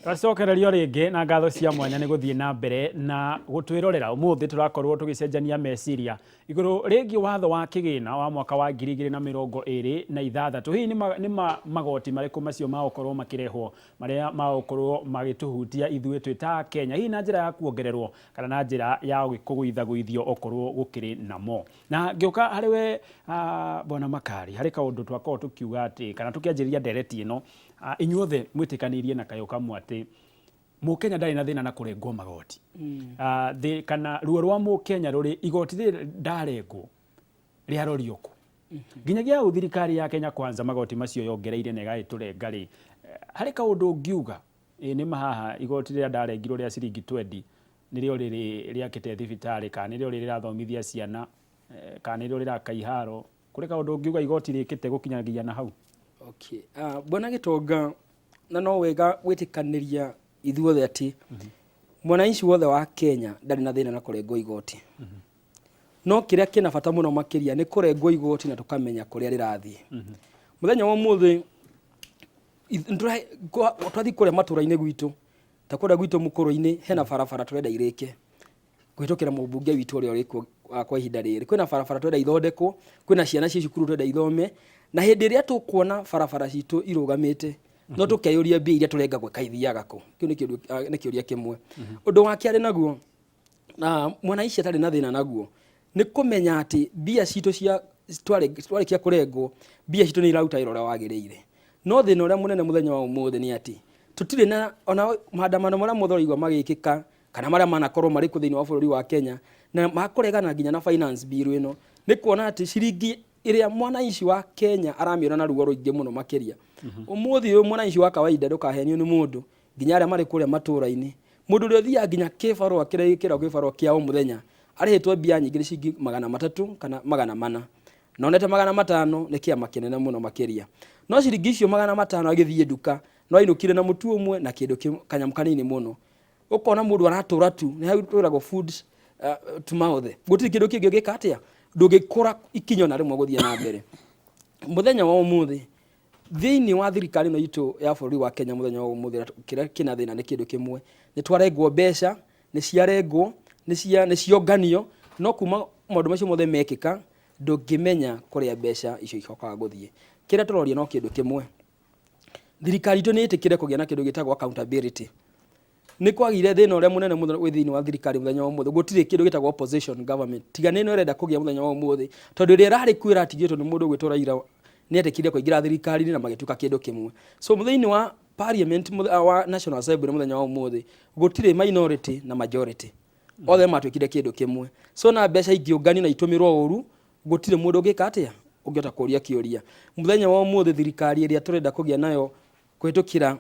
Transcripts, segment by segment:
Twacokererio rĩngĩ na ngatho cia mwanya nĩ gũthiĩ na mbere na gũtwĩrorera. Ũmũthĩ tũrakorwo tũgĩcenjania meciria igũrũ rĩgiĩ watho wa kĩgĩna wa mwaka wa 2026. Hihi nĩ magoti marĩkũ macio magũkorwo makĩrehwo marĩa magũkorwo magĩtũhutia ithuĩ twĩ ta Kenya, hihi na njĩra ya kuongererwo kana na njĩra ya kũgũithagũithio okorwo gũkĩrĩ namo. Na ngĩũka harĩ we Bwana Makari, harĩ kaũndũ twakorwo tũkiuga atĩ kana tũkĩanjĩrĩria ndereti ĩno, inyuothe mwĩtĩkanĩirie na kayũ kamwe atĩ Mũkenya ndarĩ na thĩna na kũrengwo magoti. Kana ruo rwa Mũkenya rũrĩ igoti rĩrĩ ndarengwo rĩarorio kũ? Nginyagia hau thirikari ya Kenya Kwanza magoti macio yongereire na ĩgagĩtũrenga rĩ, harĩ kaũndũ ũngiuga ĩ nĩma haha igoti rĩrĩa ndarengirwo rĩa ciringi twendi nĩrĩo rĩrĩ rĩakĩte thibitarĩ kana nĩrĩo rĩrĩ rĩrathomithia ciana, kana nĩrĩo rĩraka iharo? Kũrĩ kaũndũ ũngiuga igoti rĩkĩte gũkinyagia na hau? Okay. Bwana Gĩtonga, na no wega gwĩtĩkanĩria ithuothe atĩ mwananchi wothe wa Kenya ndarĩ na thĩna na kũrengwo igoti. No kĩrĩa kĩna bata mũno makĩria nĩ kũrengwo igoti na tũkamenya kũrĩa rĩrathiĩ. Mũthenya wa ũmũthĩ twathiĩ kũrĩa matũra-inĩ gwitũ, ta kũrĩa gwitũ mũkũrũ-inĩ hena barabara tũrenda irĩke kũhĩtũkĩra mũmbunge witũ ũrĩa ũrĩ kuo kwa ihinda rĩrĩ. Kwĩna barabara tũrenda ithondekwo, kwĩna ciana ciĩ cukuru tũrenda ithome, na hĩndĩ ĩrĩa tũkuona barabara citũ irũgamĩte no tũkeyũria mbia iria tũrengagwo kaĩ ithiaga kũ? Kĩu nĩ kĩũria kĩmwe. Ũndũ wa kerĩ naguo, na mwananchi atarĩ na thĩna naguo nĩ kũmenya atĩ mbia citũ cia twarĩkia kũrengwo, mbia citũ nĩ iraruta wĩra ũrĩa wagĩrĩire. No thĩna ũrĩa mũnene mũthenya wa ũmũthĩ nĩ atĩ tũtirĩ na ona maandamano marĩa mothe ũraigua magĩkĩka kana marĩa manakorwo marĩ kuo thĩinĩ wa bũrũri wa Kenya na makũregana nginya na finance bill ĩno nĩ kuona atĩ ciringi ĩrĩa mwananchi wa Kenya aramĩona na ruo rũingĩ mũno makĩria. Ũmũthĩ ũyũ mwananchi wa kawaida ndũkahenio nĩ mũndũ, nginya arĩa marĩ kũrĩa matũra-inĩ, mũndũ ũrĩa ũthiaga nginya kĩbarũa kĩrĩa gĩkĩragwo kĩbarũa kĩa o mũthenya arĩhĩtwo mbia nyingĩ nĩ ciringi 300 kana 400, na onete 500 nĩ kĩama kĩnene mũno makĩria. No ciringi icio 500 agĩthiĩ nduka no ainũkire na mũtu ũmwe na kĩndũ kanyamũ kanini mũno. Ũkona mũndũ aratũra tu, nĩ hau twĩragwo food to mouth. Gũtirĩ kĩndũ kĩngĩ ũngĩka atĩa, ndũngĩkũra ikinya ona rĩmwe gũthiĩ na mbere. Mũthenya wa ũmũthĩ thĩinĩ wa thirikari ĩno itũ ya bũrũri wa Kenya mũthenya wa ũmũthĩ kĩrĩa kĩna thĩna nĩ kĩndũ kĩmwe, nĩ twarengwo mbeca, nĩ ciarengwo, nĩ cionganio, no kuma maũndũ macio mothe mekĩka ndũngĩmenya kũrĩa mbeca icio icokaga gũthiĩ. Kĩrĩa tũroria no kĩndũ kĩmwe, thirikari itũ nĩ ĩtĩkĩre kũgĩa na kĩndũ gĩtagwo accountability. Nĩ kwagĩire thĩna ũrĩa mũnene mũno wĩ thĩinĩ wa thirikari mũthenya wa ũmũthĩ, gũtirĩ kĩndũ gĩtagwo opposition government, tiga nĩ ĩno ĩrenda kũgĩa mũthenya wa ũmũthĩ, tondũ ĩrĩa ĩrarĩ kuo ĩratigĩtwo nĩ mũndũ ũgwĩtwo Raila nĩ etĩkĩrire kũingĩra thirikari-inĩ na magĩtuĩka kĩndũ kĩmwe. So thĩinĩ wa parliament wa National Assembly mũthenya wa ũmũthĩ gũtirĩ minority na majority, othe matuĩkire kĩndũ kĩmwe. So na mbeca ingĩũnganio na itũmĩrwo ũru, gũtirĩ mũndũ ũngĩka atĩa, ũngĩhota kũria kĩũria. Mũthenya wa ũmũthĩ thirikari ĩrĩa tũrenda kũgĩa nayo kũhĩtũkĩra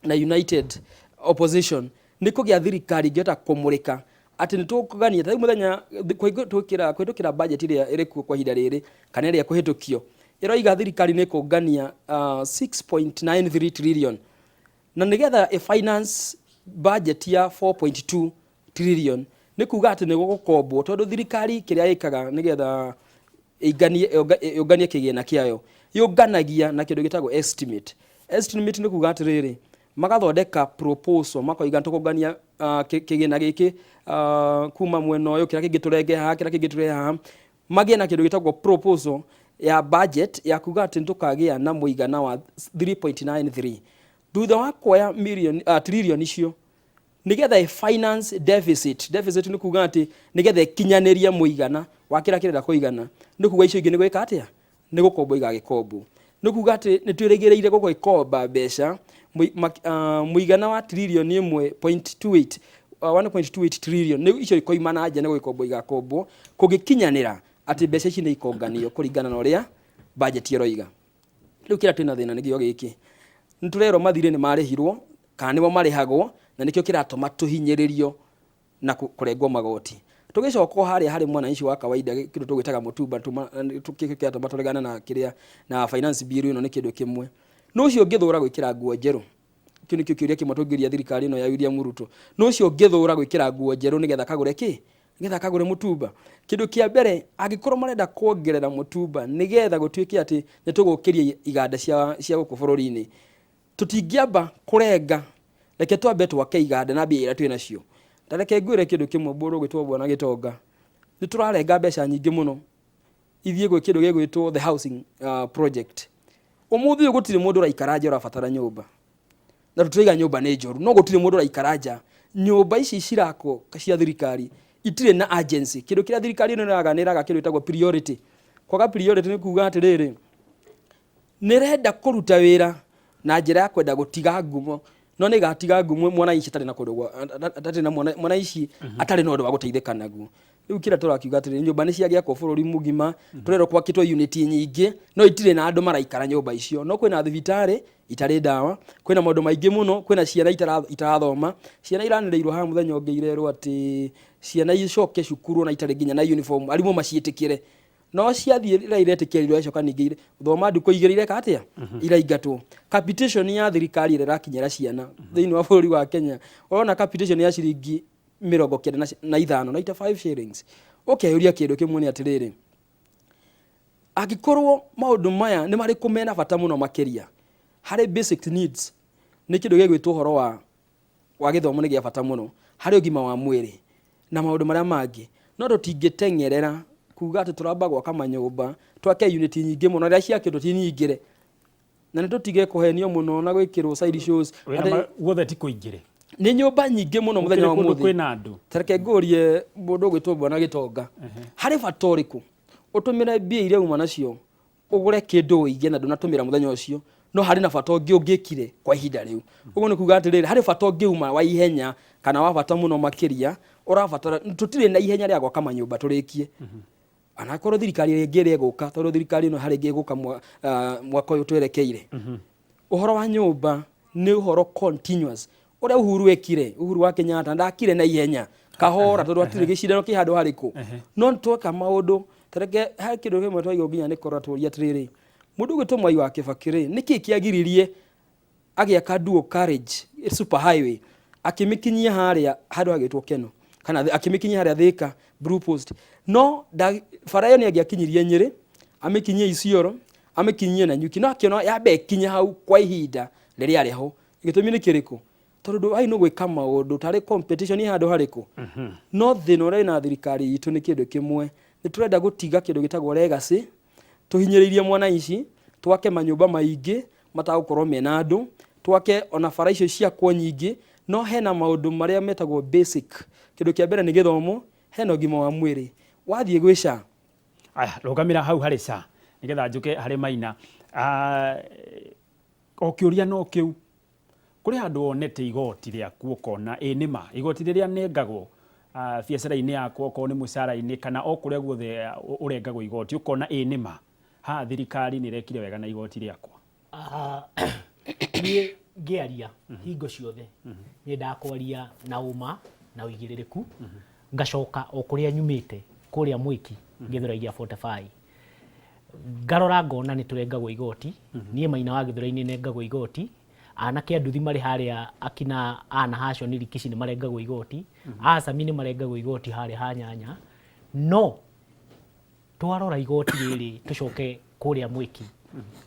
na united opposition nĩ kũgĩa thirikari ĩngĩhota kũmũrĩka atĩ nĩ tũkũgania ta rĩu mũthenya kũhĩtũkĩra budget ĩrĩa ĩrĩ kuo kwa ihinda rĩrĩ kana ĩrĩa ĩkũhĩtũkio ĩroiga thirikari nĩ ĩkũngania 6.93 trillion na nĩgetha ĩ finance budget ya 4.2 trillion nĩ kuga atĩ nĩ gũgũkombwo, tondũ thirikari kĩrĩa ĩkaga nĩgetha ĩnganie yũnganie kĩgĩna kĩayo yũnganagia na kĩndũ gĩtagwo estimate. Estimate nĩ kuga atĩrĩrĩ, magathondeka proposal makoiga tũkũngania kĩgĩna gĩkĩ kuma mwena ũyũ, kĩrĩa kĩngĩ tũrenge haha, kĩrĩa kĩngĩ tũrenge haha, magĩe na kĩndũ gĩtagwo proposal ya budget ya kuga atĩ nĩtũkagĩa na mũigana wa 3.93 thutha wa kuoya million, trillion icio nĩgetha ĩ finance deficit. Deficit nĩ kuga atĩ nĩgetha ĩkinyanĩrie mũigana wa kĩrĩa kĩrenda kũigana, nĩ kuga icio ingĩ nĩ gwĩka atĩa, nĩ gũkombwo igagĩkombwo. Nĩ kuga atĩ nĩ twĩrĩgĩrĩire gũgĩkomba mbeca mũigana wa trillion 1.28, 1.28 trillion, nĩ icio ikoima na nja nĩ gũgĩkombwo igakombwo kũngĩkinyanĩra atĩ mbeca ici nĩ ikonganio kũringana na ũrĩa budget ĩroiga. Rĩu kĩrĩa twĩna thĩna nĩkĩo gĩkĩ, nĩ tũrerwo mathirĩ nĩ marĩhirwo kana nĩmo marĩhagwo na nĩkĩo kĩratũma tũhinyĩrĩrio na kũrengwo magoti. Tũgĩcoka o harĩa harĩ mwananchi wa kawaida, kĩndũ tũgwĩtaga mũtumba, kĩrĩa kĩratũma tũregane na kĩrĩa na finance bill ĩno nĩ kĩndũ kĩmwe. Nũ ũcio ũngĩthũra gwĩkĩra nguo njerũ? Kĩu nĩkĩo kĩũria kĩmwe tũngĩũria thirikari ĩno ya William Ruto. Nũ ũcio ũngĩthũra gwĩkĩra nguo njerũ nĩgetha akagũre kĩ? Nĩgetha akagũre mũtumba. Kĩndũ kĩa mbere, angĩkorwo marenda kuongerera mũtumba nĩgetha gũtuĩke atĩ nĩ tũgũkĩria iganda cia gũkũ bũrũri-inĩ, tũtingĩamba kũrenga Reke twambe twake iganda na mbia iria twĩ nacio. Ta reke ngwĩre kĩndũ kĩmwe, mũndũ ũgwĩtwo Bwana Gĩtonga, nĩ tũrarenga mbeca nyingĩ mũno ithiĩ gwĩ kĩndũ gĩgwĩtwo the housing project. Ũmũthĩ ũyũ gũtirĩ mũndũ ũraikara nja ũrabatara nyũmba, na tũtiraiga nyũmba nĩ njũru, no gũtirĩ mũndũ ũraikara nja. Nyũmba ici cirakwo cia thirikari itirĩ na urgency. Kĩndũ kĩrĩa thirikari ĩno ĩraga, nĩ ĩraga kĩndũ gĩtagwo priority. Kwaga priority nĩ kuga atĩrĩrĩ, nĩ ĩrenda kũruta wĩra na njĩra ya kwenda gũtiga ngumo, no nĩ ĩgatiga ngumo mwananchi atarĩ na kũndũ gwa, atarĩ na mwananchi atarĩ na ũndũ wa gũteithĩka naguo. Rĩu kĩrĩa tũrakiuga atĩrĩrĩ, nyũmba nĩ ciagĩakwo bũrũri mũgima, tũrerwo gwakĩtwo unit nyingĩ, no itirĩ na andũ maraikara nyũmba icio. No kwĩna thibitarĩ itarĩ ndawa, kwĩna maũndũ maingĩ mũno, kwĩna ciana itarathoma, ciana iranĩrĩirwo haha mũthenya ũngĩ irerwo atĩ ciana icoke cukuru ona itarĩ nginya na uniform, arimũ maciĩtĩkĩre. No ciathiĩ rĩrĩa iretĩkĩrirwo iracoka ningĩ thoma ndukũ igĩrĩ ireka atĩa? Iraingatwo. Capitation ya thirikari ĩrĩa ĩrakinyĩra ciana thĩinĩ wa bũrũri wa Kenya, ũrona capitation ya ciringi 95, 95 shillings. Ũkeyũria kĩndũ kĩmwe nĩ atĩrĩrĩ, angĩkorwo maũndũ maya nĩ marĩkũ mena bata mũno makĩria harĩ basic needs, nĩ kĩndũ gĩgwĩtwo ũhoro wa gĩthomo nĩ gĩa bata mũno harĩ ũgima wa mwĩrĩ na maũndũ marĩa mangĩ. No tũtingĩteng'erera kuga atĩ tũramba gwaka manyũmba, twake unit nyingĩ mũno, rĩrĩa ciakĩtwo ti nyingĩre. Na nĩ tũtige kũhenio mũno na gwĩkĩrwo side shows. Guothe ti kũingĩre. Nĩ nyũmba nyingĩ mũno mũthenya wa Gũtirĩ kũndũ ũmũthĩ. kwĩna andũ. Ta reke ngũrie mũndũ ũgwĩtwo Bwana Gĩtonga, harĩ bata ũrĩkũ ũtũmĩre mbia iria uma nacio ũgũre kĩndũ ũige na ndũnatũmĩra mũthenya ũcio, no harĩ na bata ũngĩ ũngĩkire kwa ihinda rĩu? Ũguo nĩ kuga atĩrĩrĩ, harĩ bata ũngĩ uma wa ihenya kana wa bata mũno makĩria ũrabatara. Tũtirĩ na ihenya rĩa gwaka manyũmba tũrĩkie, anakorwo thirikari ĩngĩ ĩrĩa ĩgũka, tondũ thirikari ĩno harĩ ĩngĩ ĩgũka mwaka ũyũ twerekeire. Ũhoro wa nyũmba nĩ ũhoro continuous. Ũrĩa Uhuru ekire, Uhuru wa Kenyatta ndakire na ihenya kahora, tondũ hatirĩ gĩcindano kĩ handũ harĩkũ. No tweka maũndũ, tareke harĩ kĩndũ kĩmwe twaigwo nginya nĩ korora tũria atĩrĩrĩ, mũndũ ũgwĩtwo Mwai wa Kibaki rĩ, nĩkĩ kĩagiririe agĩaka dual carriage super highway, akĩmĩkinyia harĩa handũ hagĩtwo Keno, kana akĩmĩkinyia harĩa Thika Blue Post, no bara ĩyo nĩ angĩakinyirie Nyĩrĩ, amĩkinyie Isiolo, amĩkinyie Nanyuki, no akĩona yambe ĩkinye hau kwa ihinda rĩrĩa arĩ ho. Gĩtũmi nĩ kĩrĩkũ? Tondũ ai nĩ gwĩka maũndũ tarĩ competition ĩ handũ harĩkũ. No thĩna ũrĩa wĩna thirikari itũ nĩ kĩndũ kĩmwe, nĩ tũrenda gũtiga kĩndũ gĩtagwo legacy, tũhinyĩrĩirie mwananchi, twake manyũmba maingĩ matagũkorwo mena andũ, twake ona bara icio ciakwo nyingĩ, no hena maũndũ marĩa metagwo basic. Kĩndũ kĩa mbere nĩ gĩthomo, hena ũgima wa mwĩrĩ. Wathiĩ gwĩ SHA. Aya, rũgamĩra hau harĩ SHA nĩgetha njũke harĩ Maina. O kĩũria no kĩu, kũrĩ handũ wonete igoti rĩaku ũkona ĩ nĩma igoti rĩrĩa nengagwo biacara-inĩ yakwa, okorwo nĩ mũcara-inĩ kana o kũrĩa guothe ũrengagwo igoti, ũkona ĩ nĩma haha thirikari nĩ ĩrekire wega na igoti rĩakwa? Niĩ ngĩaria hingo ciothe nyendaga kwaria na ũma na ũigĩrĩrĩku, ngacoka o kũrĩa nyumĩte, kũrĩa Mwĩki Gĩthũrai gĩa 45, ngarora ngona nĩ tũrengagwo igoti. Niĩ Maina wa Gĩthũrai-inĩ nengagwo igoti, anake a nduthi marĩ harĩa akina ana Hashoni Rikici nĩ marengagwo igoti, Acami nĩ marengagwo igoti harĩa ha Nyanya. No twarora igoti rĩrĩ, tũcoke kũrĩa Mwĩki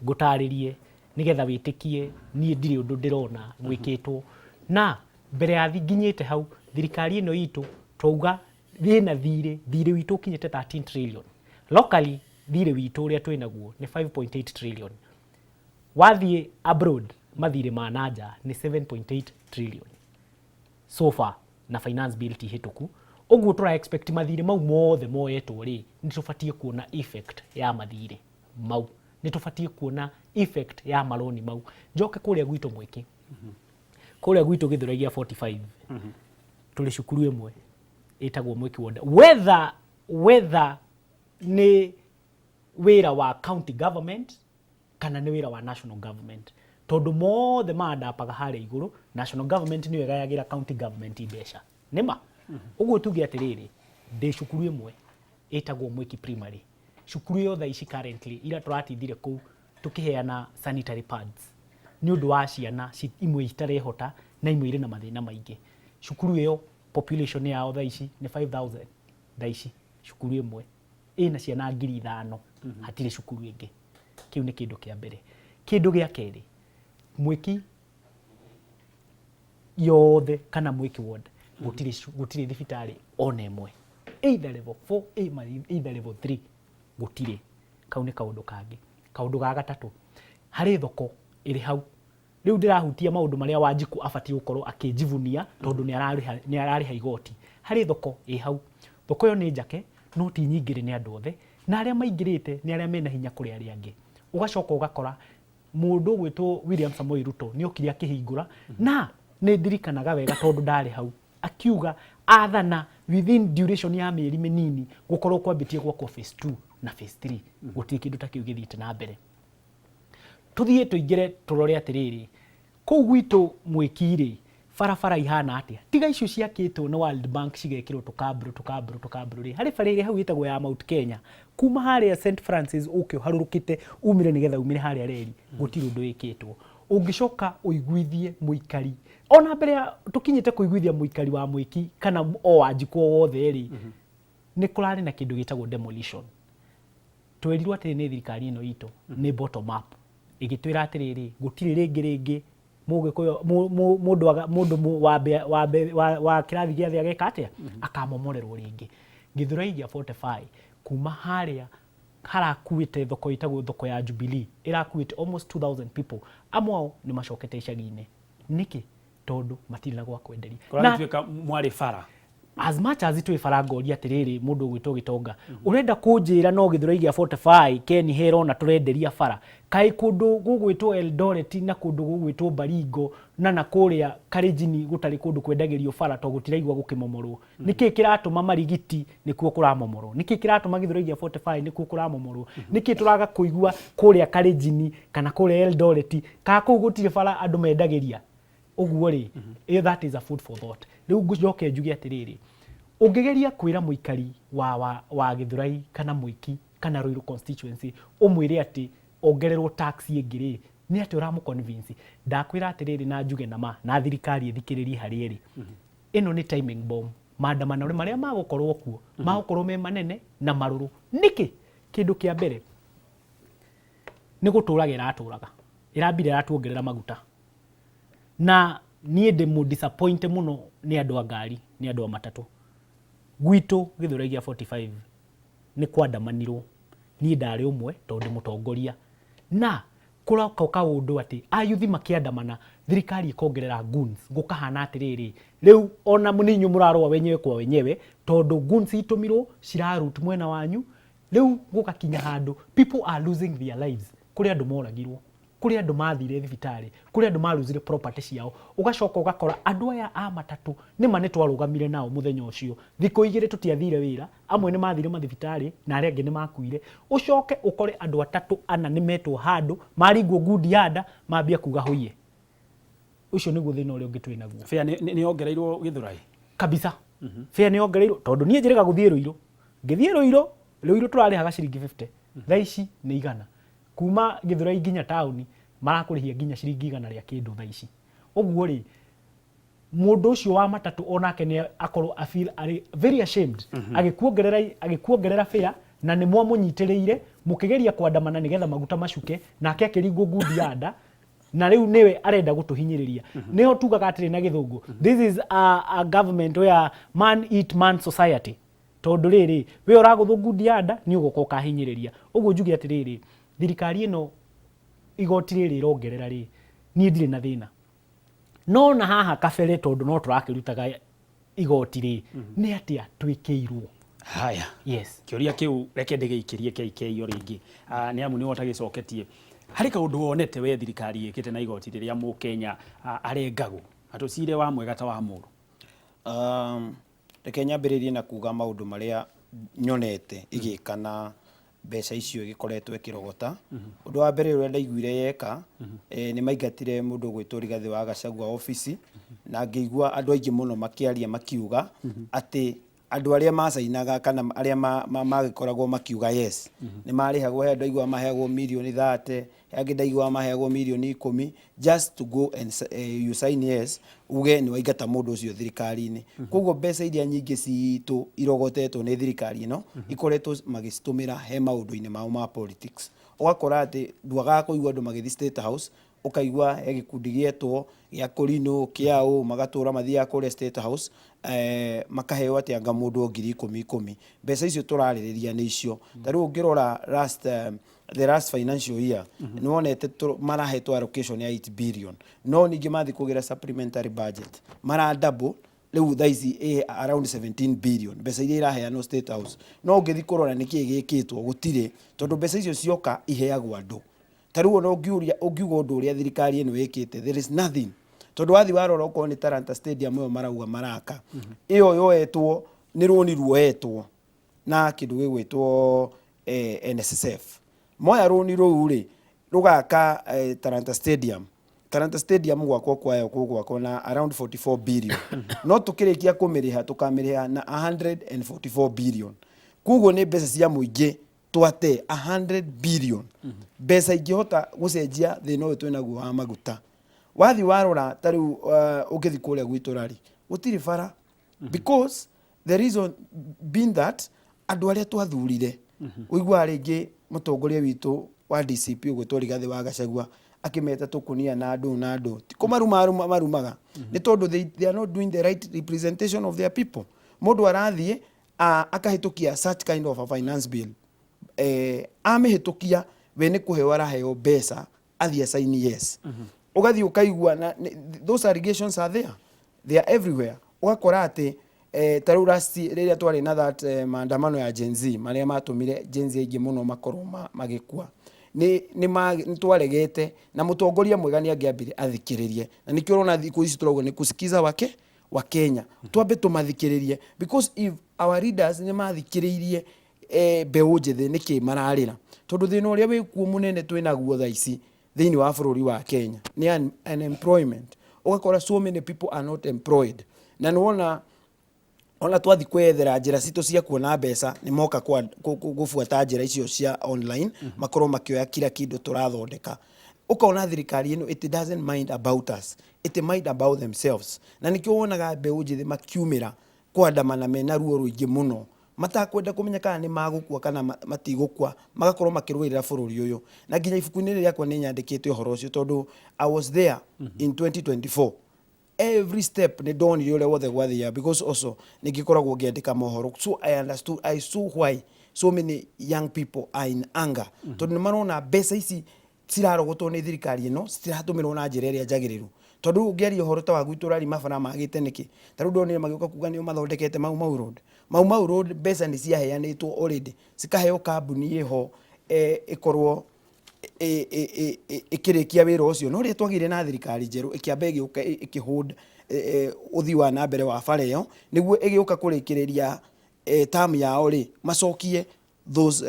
ngũtarĩrie nĩgetha wĩtĩkie niĩ ndirĩ ũndũ ndĩrona gwĩkĩtwo. Na mbere ya nginyĩte hau, thirikari ĩno itũ twauga ĩna thirĩ, thirĩ witũ ũkinyĩte 13 trillion. Locally thirĩ witũ ũrĩa twĩnaguo nĩ 5.8 trillion. Wathiĩ abroad, mathirĩ ma nanja nĩ 7.8 trillion so far, na finance bill ti hĩtũku. Ũguo tũra expect mathirĩ mau mothe moetwo rĩ, nĩ tũbatiĩ kuona effect ya mathirĩ mau, nĩ tũbatiĩ kuona effect ya maroni mau. Njoke kũrĩa gwitũ Mwĩki, kũrĩa gwitũ Gĩthũrai gĩa 45, tũrĩ cukuru ĩmwe ĩtagwo Mwĩki Ward. Whether nĩ wĩra wa county government kana nĩ wĩra wa national government, tondũ mothe mandapaga harĩa igũrũ, national government nĩyo ĩgayagĩra county government mbeca, nĩma ũguo. Tuge atĩrĩrĩ, ndĩ cukuru ĩmwe ĩtagwo Mwĩki Primary. Cukuru ĩyo thaa ici currently ira tũratindire kũu tũkĩheana sanitary pads nĩ ũndũ wa ciana imwe itarehota na imwe irĩ na mathĩna maingĩ. Cukuru ĩyo population yao thaa ici nĩ 5000. Thaa ici cukuru ĩmwe ĩna ciana 5,000, hatirĩ cukuru ĩngĩ. Kĩu nĩ kĩndũ kĩa mbere. Kĩndũ gĩa kerĩ, Mwĩki Yothe kana Mwiki ward gũtirĩ gũtirĩ thibitarĩ ona ĩmwe, either level 4, either level 3, gũtirĩ. Kau nĩ kaũndũ kangĩ. Kaũndũ ga gatatũ, harĩ thoko ĩrĩ hau. Rĩu ndĩrahutia maũndũ marĩa Wanjikũ abatiĩ gũkorwo akĩnjivunia tondũ nĩ ararĩha igoti. Harĩ thoko ĩ hau. Thoko ĩyo nĩ njake, no ti nyingĩre nĩ andũ othe, na arĩa maingĩrĩte nĩ arĩa mena hinya kũrĩ arĩa angĩ. Ũgacoka ũgakora mũndũ ũgwĩtwo William Samoei Ruto nĩ okire akĩhingũra, na nĩ ndirikanaga wega tondũ ndarĩ hau, akiuga athana within duration ya mĩeri mĩnini gũkorwo kwambĩtie gwakwo phase 2 na phase 3. Gũtirĩ kĩndũ ta kĩu gĩthiĩte na mbere. Tũthiĩ tũingĩre tũrore atĩrĩrĩ, kũu gwitũ Mwĩki-rĩ, barabara ihana atĩa? Tiga icio ciakĩtwo nĩ World Bank cigekĩrwo tũkambũrũ tũkambũrũ tũkambũrũ rĩ, harĩ bara ĩrĩa hau ĩtagwo ya Mount Kenya, kuma harĩa St Francis ũke ũharũrũkĩte umire nĩgetha umire harĩa reri, gũtirĩ ũndũ wĩkĩtwo. Ũngĩcoka ũiguithie mũikari, ona mbere ya tũkinyĩte kũiguithia mũikari wa Mwĩki kana o Wanjikũ o wothe rĩ, nĩ kũrarĩ na kĩndũ gĩtagwo demolition. Twerirwo atĩrĩ nĩ thirikari ĩno itũ nĩ bottom up, ĩgĩtwĩra atĩrĩrĩ, gũtirĩ rĩngĩ rĩngĩ mũgĩkũyũ mũndũ mũndũ wa wa wa kĩrathi gĩa thĩ ageka atĩa, akamomorerwo rĩngĩ. Gĩthũrai gĩa 45 kuma harĩa harakuĩte thoko ĩtagwo thoko ya Jubilee, ĩrakuĩte almost 2000 people. Amwe ao nĩ macokete icagi-inĩ. Nĩkĩ? Tondũ matirĩ na gwa kwenderia. Na kũragĩtuĩka mwarĩ bara. As much as twĩ bara, ngoria atĩrĩrĩ, mũndũ ũgwĩtwo Gĩtonga, ũrenda kũnjĩra no Gĩthũrai gĩa 45 Ken Hero na tũrenderia bara? Kaĩ kũndũ gũgwĩtwo Eldoret na kũndũ gũgwĩtwo Baringo na kũrĩa Karenjini gũtarĩ kũndũ kwendagĩrio bara? To gũtiraigua gũkĩmomorwo. Nĩkĩ kĩratũma Marigiti nĩkuo kũramomorwo? Nĩkĩ kĩratũma Gĩthũrai gĩa 45 nĩkuo kũramomorwo? Nĩkĩ tũraga kũigua kũrĩa Karenjini kana kũrĩa Eldoret? Kana kũu gũtirĩ bara andũ mendagĩria ũguo rĩ? Ĩyo that is a food for thought. Rĩu ngũcoke njuge atĩrĩrĩ, ũngĩgeria kwĩra mũikari wa Gĩthũrai kana Mwĩki kana Ruiru constituency, ũmwĩre atĩ ongererwo tax ĩngĩ rĩ, nĩ atĩ ũramũ convince? Ndakwĩra atĩrĩrĩ, na njuge na ma na thirikari ĩthikĩrĩrie harĩa ĩrĩ, ĩno nĩ timing bomb. Maandamano marĩa magũkorwo kuo magũkorwo me manene na marũrũ. Nĩkĩ? Kĩndũ kĩa mbere, nĩ gũtũraga ĩratũraga, ĩrambire ĩratuongerera maguta, na niĩ ndĩ mũ disappoint mũno nĩ andũ a ngari, nĩ andũ a matatũ. Gwitũ Gĩthũrai gĩa 45 nĩ kwandamanirwo, niĩ ndarĩ ũmwe tondũ ndĩ mũtongoria, na kũroka kaũndũ atĩ ayuthi makĩandamana, thirikari ĩkongerera goons. Gũkahana atĩrĩrĩ, rĩu ona nĩ inyuĩ mũrarũa wenyewe kwa wenyewe, tondũ goons itũmirwo cirarut mwena wanyu. Rĩu gũgakinya handũ people are losing their lives. Kũrĩ andũ moragirwo, kũrĩ andũ mathire thibitarĩ, kũrĩ andũ maruzire property ciao. Ũgacoka ũgakora andũ aya a matatũ nĩma nĩ twarũgamire nao mũthenya ũcio, thikũ 2 tũtiathire wĩra, amwe nĩ mathire mathibitarĩ na arĩa angĩ nĩ makuire. Ũcoke ũkore andũ atatũ ana nĩ metwo handũ maringwo ngundi ya nda, mambia kuga hũiye. Ũcio nĩguo thĩna ũrĩa ũngĩ twĩ naguo. Fare nĩ yongereirwo Gĩthũrai? Kabisa, fare nĩ yongereirwo, tondũ niĩ njĩrĩga gũthiĩ Rũirũ. Ngĩthiĩ Rũirũ, Rũirũ tũrarĩhaga ciringi 50, thaa ici nĩ 100. Kuma Gĩthũrai nginya taũni marakũrĩhia nginya ciringi 100 rĩa kĩndũ thaa ici. Ũguo rĩ, mũndũ ũcio wa matatũ onake nĩ akorwo a feel arĩ very ashamed agĩkuongerera fare, na nĩ mwamũnyitĩrĩire mũkĩgeria kwandamana nĩgetha maguta macuke, nake akĩringwo ngundi ya nda, na rĩu nĩwe arenda gũtũhinyĩrĩria. Nĩho tugaga atĩrĩ na gĩthũngũ, this is a government where man eat man society, tondũ rĩrĩ, we ũragũthwo ngundi ya nda, nĩ ũgoka ũkahinyĩrĩria. Ũguo njuge atĩrĩrĩ, thirikari ĩno igoti rĩrĩ ĩrongerera rĩ, niĩ ndirĩ na thĩna, no na haha kabere, tondũ no tũrakĩrutaga igoti rĩ, nĩ atĩa twĩkĩirwo? Haya. Yes. Kĩũria kĩu reke ndĩgĩikĩrie KK o rĩngĩ. Ah, nĩ amu nĩwe ũtagĩcoketie. Harĩ kaũndũ wonete we thirikari ĩkĩte na igoti rĩrĩa mũkenya arengagwo atũcire wa mwega ta wa mũru? Reke nyambĩrĩrie na kuga maũndũ marĩa nyonete ĩgĩka na mbeca icio ĩgĩkoretwo ĩkĩrogota. Ũndũ wa mbere ũrĩa ndaiguire yeka, nĩ maingatire mũndũ ũgwĩtwo Rigathĩ wa Gachagua obici, na ngĩigua andũ aingĩ mũno makĩaria makiuga atĩ andũ arĩa macainaga kana arĩa magĩkoragwo makiuga yes nĩ marĩhagwo. He andũ aiguaga maheagwo mirioni 30, he angĩ ndaiguaga maheagwo mirioni 10, just to go and you sign yes, uge nĩ waingata mũndũ ũcio thirikari-inĩ. Koguo mbeca iria nyingĩ citũ irogotetwo nĩ thirikari ĩno ikoretwo magĩcitũmĩra he maũndũ-inĩ mao ma politics. Ũgakora atĩ ndwagaga kũigua andũ magĩthiĩ State House. Ũkaigua he gĩkundi gĩetwo gĩa kũrinũ kĩa ũ magatũra mathiaga kũrĩa State House, makaheo atĩ anga mũndũ o 10,000 ikũmi. Mbeca icio tũrarĩrĩria nĩ icio. Ta rĩu ũngĩrora last the last financial year, nĩ wonete marahetwo allocation ya 8 billion, no ningĩ mathiĩ kũgĩra supplementary budget mara double. Rĩu thaa ici ĩ around 17 billion mbeca iria iraheanwo State House. No ũngĩthiĩ kũrora nĩkĩĩ gĩkĩtwo, gũtirĩ, tondũ mbeca icio cioka iheagwo andũ. Ta rĩu ona ũngiũria, ũngiuga ũndũ ũrĩa thirikari ĩno ĩkĩte, there is nothing, tondũ wathiĩ warora okorwo nĩ Talanta Stadium ĩyo marauga maraka, ĩyo yoetwo nĩ rũni ruoetwo na kĩndũ gĩgwĩtwo NSSF. Moya rũni rũu rĩ, rũgaka Talanta Stadium. Talanta Stadium gwakwo kwayo gũgwakwo na around 44 billion, no tũkĩrĩkia kũmĩrĩha tũkamĩrĩha na 144 billion. Koguo nĩ mbeca cia mũingĩ twate 100 billion, mbeca ingĩhota gũcenjia thĩna ũyũ twĩnaguo wa maguta. Wathiĩ warora ta rĩu ũngĩthiĩ kũrĩa gwitũ rari, gũtirĩ bara, because the reason being that andũ arĩa twathurire, ũiguaga rĩngĩ mũtongoria witũ wa DCP ũgwĩtwo Rigathĩ wa Gachagua akĩmeta tũkũnia na andũ na andũ ti kũmaruma marumaga, nĩ tondũ they are not doing the right representation of their people. Mũndũ arathiĩ akahĩtũkia such kind of a finance bill, amĩhĩtũkia, we nĩ kũheo araheo mbeca athiĩ asaini yes. Ũgathiĩ ũkaigua na those allegations are there, they are everywhere. Ũgakora atĩ ta rĩu last rĩrĩa twarĩ na that maandamano ya Gen Z marĩa matũmire Gen Z aingĩ mũno makorwo magĩkua, nĩ twaregete na mũtongoria mwega nĩ angĩambire athikĩrĩrie, na nĩkĩo ũrona thikũ ici tũrauga nĩ kusikiza wake wa Kenya, twambe tũmathikĩrĩrie, because if our leaders nĩ mathikĩrĩirie mbeũ njĩthĩ nĩkĩ mararĩra, tondũ thĩna ũrĩa wĩkuo mũnene twĩnaguo thaa ici thĩinĩ wa bũrũri wa Kenya nĩ unemployment. Ũgakora so many people are not employed, na nĩwona ona twathi kwethera njĩra citũ cia kuona mbeca, nĩ moka gũbuata njĩra icio cia online, makorwo makĩoya kila kĩndũ tũrathondeka. Ũkona thirikari ĩno, it doesn't mind about us, it mind about themselves, na nĩkĩo wonaga mbeũ njĩthĩ makiumĩra kwandamana mena ruo rũingĩ mũno, matakwenda kũmenya kana nĩ magũkua kana matigũkua, magakorwo makĩrũĩrĩra bũrũri ũyũ. Na nginya ibuku-inĩ rĩrĩ rĩakwa nĩ nyandĩkĩte ũhoro ũcio, tondũ I was there in 2024, every step nĩ ndonire ũrĩa wothe gwathiaga, because also nĩ ngĩkoragwo ngĩandĩka mohoro. So I understood, I saw why so many young people are in anger, tondũ nĩ marona mbeca ici cirarogotwo nĩ thirikari ĩno citiratũmĩrwo na njĩra ĩrĩa njagĩrĩru. Tondũ ũngĩaria ũhoro ta wa gwitũ rari, mabara magĩte nĩkĩ? Ta rĩu ndonire magĩũka kuga nĩo mathondekete Mau Mau Road. Mau Mau Road, mbeca nĩ ciaheanĩtwo already, cikaheo kambuni ĩho ĩkorwo ĩkĩrĩkia wĩra ũcio. No rĩrĩa twagĩire na thirikari njerũ, ĩkĩamba ĩgĩũka ĩkĩhold ũthii wa na mbere wa bara ĩyo, nĩguo ĩgĩũka kũrĩkĩrĩria term yao rĩ, macokie those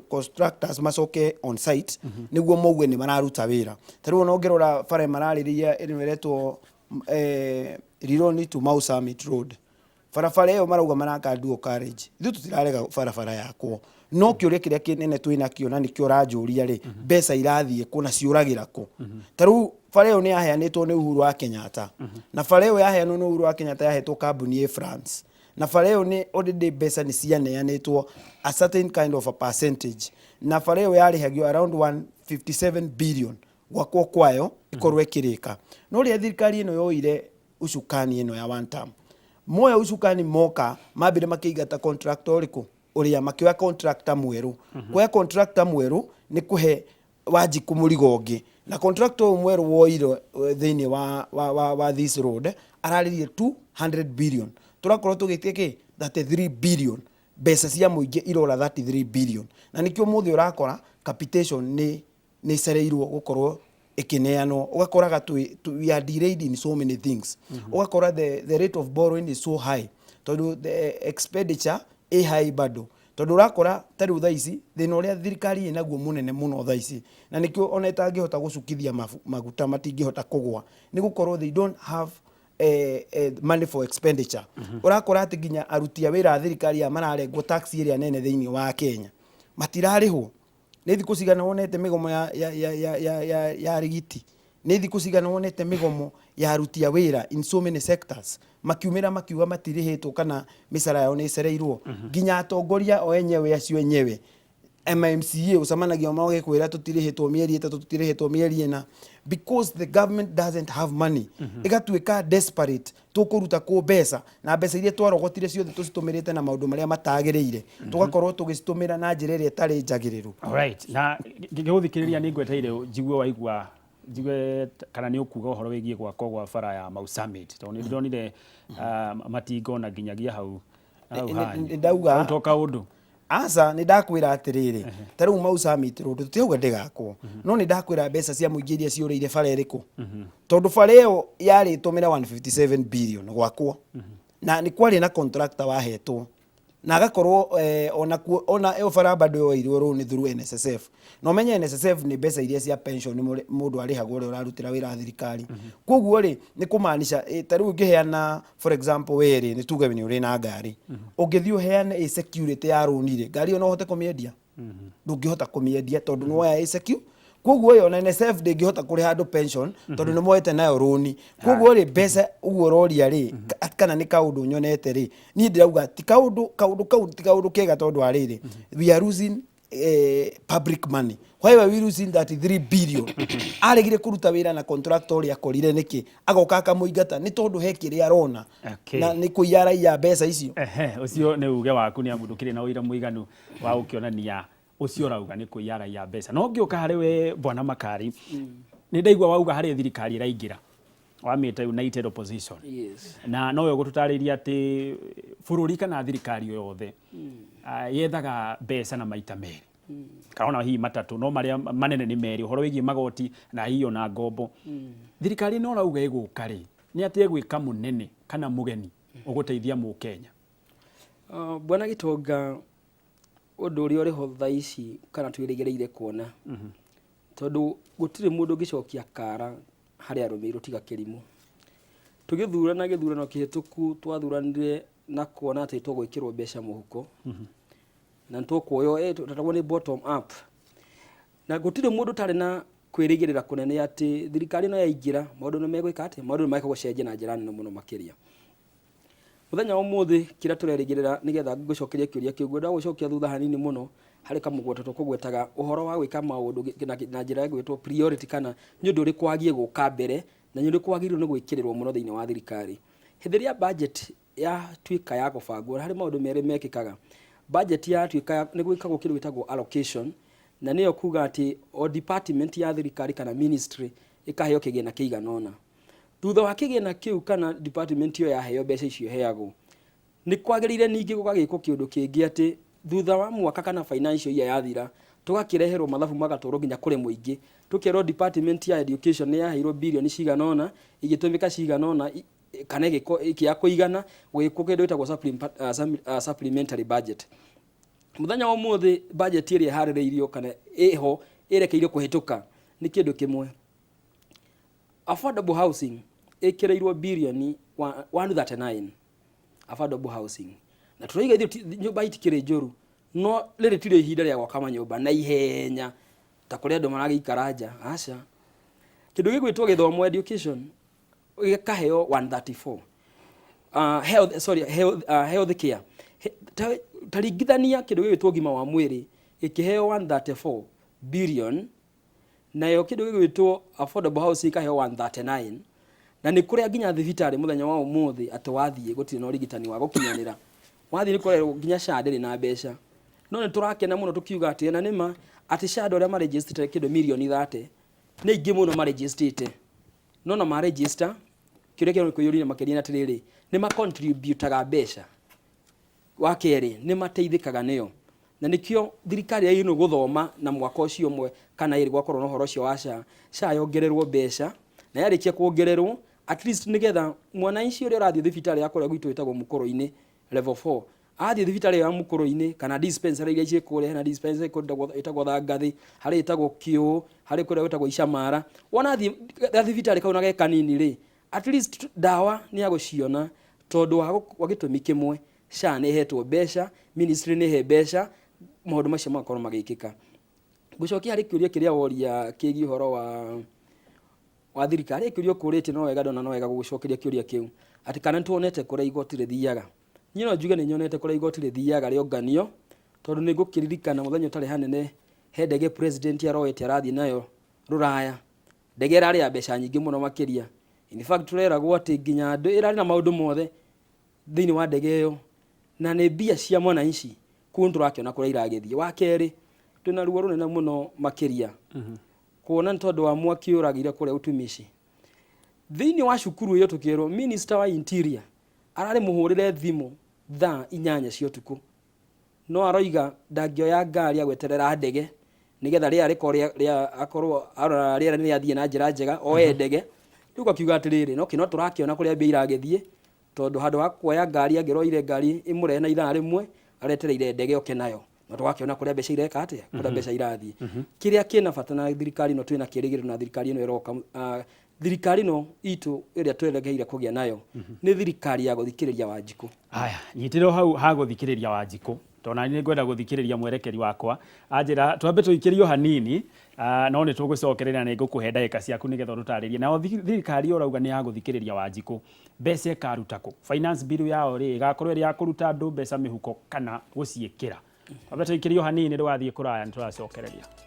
constructors macoke on site nĩguo mauge nĩ mararuta wĩra. Ta rĩu ona ũngĩrora bara mararĩrĩria ĩno ĩretwo Rironi to Mau Summit Road, barabara ĩyo marauga maraka dual carriage. Ithuĩ tũtirarega barabara yakwo, no kĩũria kĩrĩa kĩnene twĩ nakĩo na nĩkĩo ũranjũria rĩ, mbeca irathiĩ kũ na ciũragĩra kũ? Ta rĩu bara ĩyo nĩ yaheanĩtwo nĩ Uhuru wa Kenyatta, na bara ĩyo yaheanwo nĩ Uhuru wa Kenyatta yahetwo kambuni ĩ France, na bara ĩyo nĩ already mbeca nĩ cianeanĩtwo a certain kind of a percentage, na bara ĩyo yarĩhagio around 157 billion gwakwo kwayo ĩkorwo ĩkĩrĩka. No rĩrĩa thirikari ĩno yoire ucukani ĩno ya one term, moya ucukani moka mambire makĩingata contractor ũrĩkũ ũrĩa, makĩoya contractor mwerũ. Kuoya contractor mwerũ nĩ kũhe Wanjikũ mũrigo ũngĩ, na contractor ũyũ mwerũ woirwo thĩinĩ wa this road ararĩrie 200 billion. Tũrakorwo tũgĩtie kĩ 33 billion, mbeca cia mũingĩ irora 33 billion, na nĩkĩo ũmũthĩ ũrakora capitation nĩ ĩcereirwo gũkorwo ĩkĩneanwo. Ũgakoraga we are delayed in so many things. Ũgakora the rate of borrowing is so high, tondũ the expenditure ĩ high bado, tondũ ũrakora ta rĩu thaa ici thĩna ũrĩa thirikari ĩnaguo mũnene mũno thaa ici, na nĩkĩo ona ĩtangĩhota gũcukithia maguta matingĩhota kũgũa, nĩ gũkorwo they don't have money for expenditure. Ũrakora atĩ nginya aruti a wĩra a thirikari aya mararengwo tax ĩrĩa nene thĩinĩ wa Kenya matirarĩhwo. Nĩ thikũ cigana wonete mĩgomo ya arigiti? Nĩ thikũ cigana wonete mĩgomo ya aruti a wĩra in so many sectors makiumĩra makiuga matirĩhĩtwo kana mĩcara yao nĩ ĩcereirwo? Nginya atongoria o enyewe acio enyewe MMCA ucemanagia magĩkwĩra tũtirĩhĩtwo mĩeri 3, tũtirĩhĩtwo mĩeri 4, because the government doesn't have money. Ĩgatuĩka desperate, tũkũruta kũ mbeca? Na mbeca iria twarogotire ciothe tũcitũmĩrĩte na maũndũ marĩa matagĩrĩire, tũgakorwo tũgĩcitũmĩra na njĩra ĩrĩa ĩtarĩ njagĩrĩru. Alright, na ngĩgũthikĩrĩria nĩ ngwetereire njigue waigua njigue kana nĩ ũkuga ũhoro wĩgiĩ gwakwo gwa bara ya Mau Summit, tondũ nĩ ndĩronire matinga ona nginyagia hau hau hanyu. Nĩ ndauga. Hau to kaũndũ. Aca, nĩ ndakwĩra atĩrĩrĩ, ta rĩu Mau Summit Road tũtirauga ndĩgakwo, no nĩ ndakwĩra mbeca cia mũingĩ iria ciũrĩire bara ĩrĩkũ, tondũ bara ĩyo yarĩ ĩtũmĩre 157 billion gwakwo, na nĩ kwarĩ na contractor wahetwo na agakorwo ona kuo ona ĩyo bara bado yoirwo rũni through NSSF. Na ũmenye NSSF nĩ mbeca iria cia pension mũndũ arĩhagwo ũrĩa ũrarutĩra wĩra thirikari. Koguo rĩ, nĩ kũmaanisha ta rĩu ũngĩheana, for example, we rĩ, nĩ tuge nĩ ũrĩ na ngari, ũngĩthiĩ ũheane ĩ security ya rũni rĩ, ngari ĩyo no ũhote kũmĩendia? Ndũngĩhota kũmĩendia tondũ nĩ woya ĩ secure. Koguo ĩyo na NSSF ndĩngĩhota kũrĩha andũ pension tondũ nĩ moete nayo rũni. Koguo rĩ, mbeca ũguo ũroria rĩ, kana nĩ kaũndũ nyonete rĩ, niĩ ndĩrauga ti kaũndũ, kaũndũ kau ti kaũndũ kega, tondũ wa rĩrĩ, we are losing public money. Why were we losing 33 billion? Aregire kũruta wĩra na contractor ũrĩa akorire nĩkĩ? Agoka akamũingata nĩ tondũ he kĩrĩa arona. Na nĩ kũiya araiya mbeca icio. Ehe, ũcio nĩ uge waku, nĩ amu ndũkĩrĩ na ũira mũiganu wa gũkĩonania ũcio ũrauga nĩ kũiya araiya mbeca. No ngĩũka harĩ we Bwana Makari, nĩ ndaigua wauga harĩ thirikari ĩraingĩra wamĩta United Opposition. Na nowe ũgũtũtarĩria atĩ bũrũri kana thirikari o yothe yethaga mbeca na maita merĩ kana ona hihi matatũ, no marĩa manene nĩ merĩ, ũhoro wĩgiĩ magoti na hihi ona ngombo. Thirikari ĩno ũrauga ĩgũka rĩ, nĩ atĩ ĩgwĩka mũnene kana mũgeni ũgũteithia Mũkenya? Bwana Gĩtonga, ũndũ ũrĩa ũrĩ ho thaa ici kana twĩrĩgĩrĩire kuona, tondũ gũtirĩ mũndũ ũngĩcokia kara harĩa arũmĩirwo tiga kĩrimũ. Tũgĩthurana gĩthurano kĩhĩtũku, twathuranire na kuona atĩ tũgwĩkĩrwo mbeca mũhuko na nĩtũkuoywo twetagwo nĩ bottom up, na gũtirĩ mũndũ ũtarĩ na kwĩrĩgĩrĩra kũnene atĩ thirikari ĩno yaingĩra maũndũ nĩ megwĩka atĩ maũndũ nĩ megũcenjia na njĩra nene mũno makĩria. Mũthenya wa ũmũthĩ kĩrĩa tũrerĩgĩrĩra, nĩgetha ngũcokerie kĩũria kĩu, ngwenda gũcokia thutha hanini mũno harĩ kamũgweto tũkũgwetaga ũhoro wa gwĩka maũndũ na njĩra ĩgwĩtwo priority, kana nĩ ũndũ ũrĩkũ wagiĩ gũka mbere na nĩ ũrĩkũ wagĩrĩirwo nĩ gwĩkĩrĩrwo mũno thĩinĩ wa thirikari. Hĩndĩ ĩrĩa budget yatuĩka ya gũbangwo, harĩ maũndũ merĩ mekĩkaga. Budget yatuĩka nĩ gwĩkagwo kĩndũ gĩtagwo allocation, na nĩyo kuga atĩ o department ya thirikari kana ministry ĩkaheo kĩgĩna kĩigana ũna. Thutha wa kĩgĩna kĩu kana department ĩyo yaheo mbeca icio ĩheagwo, nĩ kwagĩrĩire ningĩ gũgagĩkwo kĩũndũ kĩngĩ atĩ thutha wa mwaka kana financial year yathira, tũgakĩreherwo mathabu magatwarwo nginya kũrĩ mũingĩ, tũkerwo department ya education nĩ yaheirwo birioni cigana ũna, igĩtũmĩka cigana ũna kana ĩkĩaga kũigana, gũgĩkwo kĩndũ gĩtagwo supplementary budget. Mũthenya wa ũmũthĩ budget ĩrĩa ĩharĩrĩirio kana ĩho ĩrekeirio kũhĩtũka nĩ kĩndũ kĩmwe. Affordable housing ĩkĩrĩirwo birioni 139, affordable housing, na tũraiga ithuĩ nyũmba itikĩrĩ njũru, no rĩrĩ tirĩ ihinda rĩa gwaka manyũmba na ihenya ta kũrĩa andũ maragĩikara nja, aca. Kĩndũ gĩgwĩtwo gĩthomo, education, gĩkaheo 134. Health, sorry, health, health care. Ta ringithania kĩndũ gĩgwĩtwo ũgima wa mwĩrĩ gĩkĩheo 134 billion, nayo kĩndũ gĩgwĩtwo affordable housing ikaheo 139, na nĩ kũrĩa nginya thibitarĩ mũthenya wa ũmũthĩ atĩ wathiĩ gũtirĩ na ũrigitani wa gũkinyanĩra, wathiĩ nĩ kũrerwo nginya SHA ndĩrĩ na mbeca. No nĩ tũrakena mũno tũkiuga atĩ na nĩma atĩ SHA andũ arĩa marejistĩte kĩndũ mirioni 30 nĩ aingĩ mũno marejistĩte, no na marejista kĩũria kĩrĩa kwĩyũria makĩria nĩ atĩrĩrĩ, nĩ macontributaga mbeca? Wa kerĩ, nĩ mateithĩkaga nĩyo? Na nĩkĩo thirikari yagĩrĩirwo gũthoma na mwaka ũcio ũmwe kana ĩrĩ gwakorwo na ũhoro ũcio wa SHA, SHA yongererwo mbeca, na yarĩkia kuongererwo at least nĩgetha mwananchi ũrĩa ũrathiĩ thibitarĩ ya kũrĩa gwitũ ĩtagwo Mũkũrũ-inĩ level 4, athiĩ thibitarĩ ya Mũkũrũ-inĩ kana dispensary iria ciĩ kũrĩa, hena dispensary ĩtagwo Thangathĩ, harĩ ĩtagwo Kĩũ, harĩ kũrĩa gwĩtagwo Icamara, wona athiĩ gathibitarĩ kau na ge kanini rĩ, at least ndawa nĩ agũciona, tondũ wa gĩtũmi kĩmwe, SHA nĩ ĩhetwo mbeca, ministry nĩ ĩhe mbeca, maũndũ macio magakorwo magĩkĩka. Ngũcokia harĩ kĩũria kĩrĩa woria kĩgiĩ ũhoro wa thirikari, kĩũria ũkũrĩtie no wega ndona no wega gũgũcokeria kĩũria kĩu, atĩ kana nĩtuonete kũrĩa igoti rĩthiaga. Niĩ no njuge nĩ nyonete kũrĩa igoti rĩthiaga rĩonganio, Tondũ nĩ ngũkĩririkana mũthenya ũtarĩ hanene he ndege president aroete arathiĩ nayo rũraya, ndege ĩrarĩ ya mbeca nyingĩ mũno makĩria. In fact tũreragwo atĩ nginya andũ ĩrarĩ na maũndũ mothe thĩinĩ wa ndege ĩyo, na nĩ mbia cia mwananchi. Koguo nĩ tũrakĩona kũrĩa iragĩthiĩ. Wa kerĩ, twĩna ruo rũnene mũno makĩria kuona nĩ tondũ wa mwaki ũragĩire kũrĩa Utumishi. Thĩinĩ wa cukuru ĩyo tũkĩrwo minister wa interior ararĩ mũhũrĩre thimũ thaa 8 cia ũtukũ, no aroiga ndangĩoya ngari agweterera ndege nĩgetha rĩera rĩkorwo rĩa akorwo arora rĩera nĩ rĩathiĩ na njĩra njega oe ndege. Rĩu ngakiuga atĩrĩrĩ, no kĩ no tũrakĩona kũrĩa mbia iragĩthiĩ, tondũ handũ ha kuoya ngari angĩroire ngari ĩmũrehe na ithaa rĩmwe, aretereire ndege oke nayo. No tũgakĩona kũrĩa mbeca ireka atĩa, kũrĩa mbeca irathiĩ. Kĩrĩa kĩna bata na thirikari ĩno, twĩna kĩrĩgĩrĩro na thirikari ĩno ĩroka, thirikari ĩno itũ ĩrĩa twerekeire kũgĩa nayo nĩ thirikari ya gũthikĩrĩria Wanjikũ. Haya, nyitĩrĩra hau ha gũthikĩrĩria Wanjikũ, tondũ nani nĩ ngwenda gũthikĩrĩria mwerekeri wakwa anjĩra twambe tũikĩrio hanini, no nĩ tũgũcokereria na nĩ ngũkũhe ndagĩka ciaku nĩgetha ũtũtarĩrie. Nayo thirikari ĩyo ũrauga nĩ ya gũthikĩrĩria Wanjikũ, mbeca ĩkaruta kũ? Finance bill yao rĩ, ĩgakorwo ĩrĩ ya kũruta andũ mbeca mĩhuko kana gũciĩkĩra? Twambe tũikĩrio hanini, ndũgathiĩ kũraya, nĩ tũracokereria.